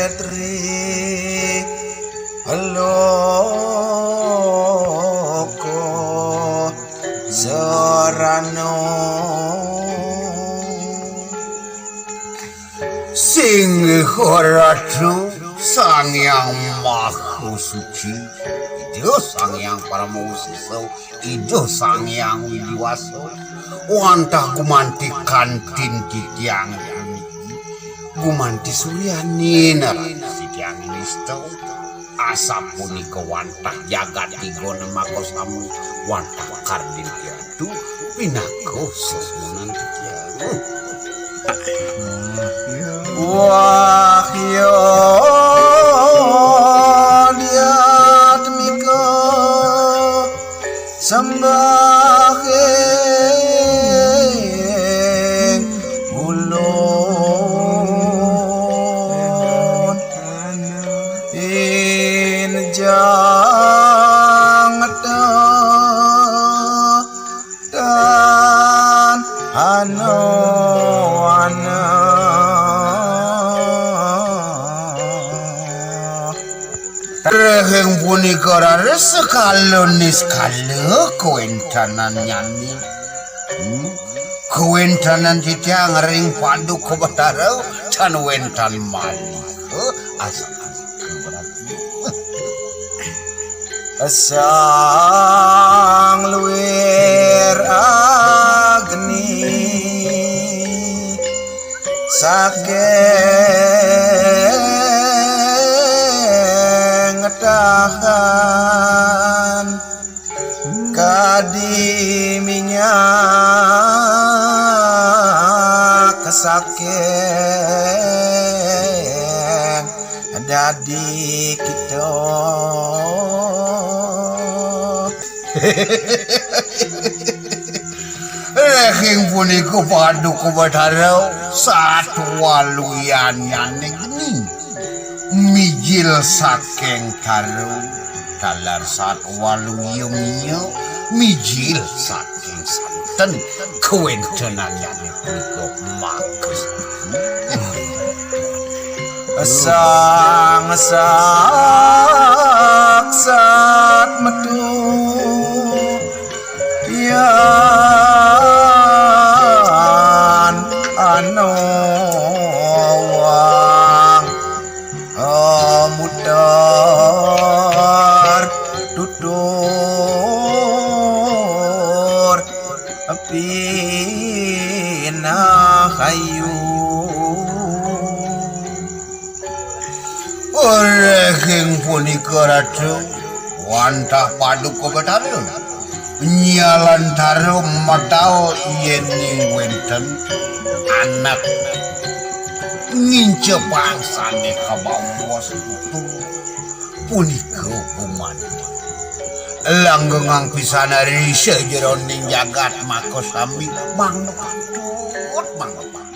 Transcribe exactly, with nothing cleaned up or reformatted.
Petri Loko Serano. Singgih Ratu Sang Hyang Maha Suci, Ida Sang Hyang Parama Sisa, Ida Sang Hyang Widiwasa, wantah gumanti kantin titiang puniki, gumanti suryaning Ratu titiang nista, asapunika wantah jagat tiga makasami, wantah kardin tiang tu pinaka sesuunan titiang. Wahya diatmika sembah ing ulun, injang dan hano ana. Ring punika raris sekala niskala kawentenannyané. Hmm? Kawentenan titiang ring Paduka Betara tan wénten malih. Asapunika berarti. Sang Luwir Agni saking tahan, kadi minyak saking dadi kita. Ring punika Paduka Betara satwaluyanyané geni. Mijil saking taru, taler satwaluya miya, mijil saking santen, kawentenannyané punika makasami. Sang saksat metu yan anowang mutar tutur pinahayu. Ring punika Ratu wantah Paduka Betara nyalantara medal yéning wénten anak ngincapang sané kabaos tutur. Punika gumanti. Langgengang pisan ari sajeroning jagat makasami mangda patut, mangda patut.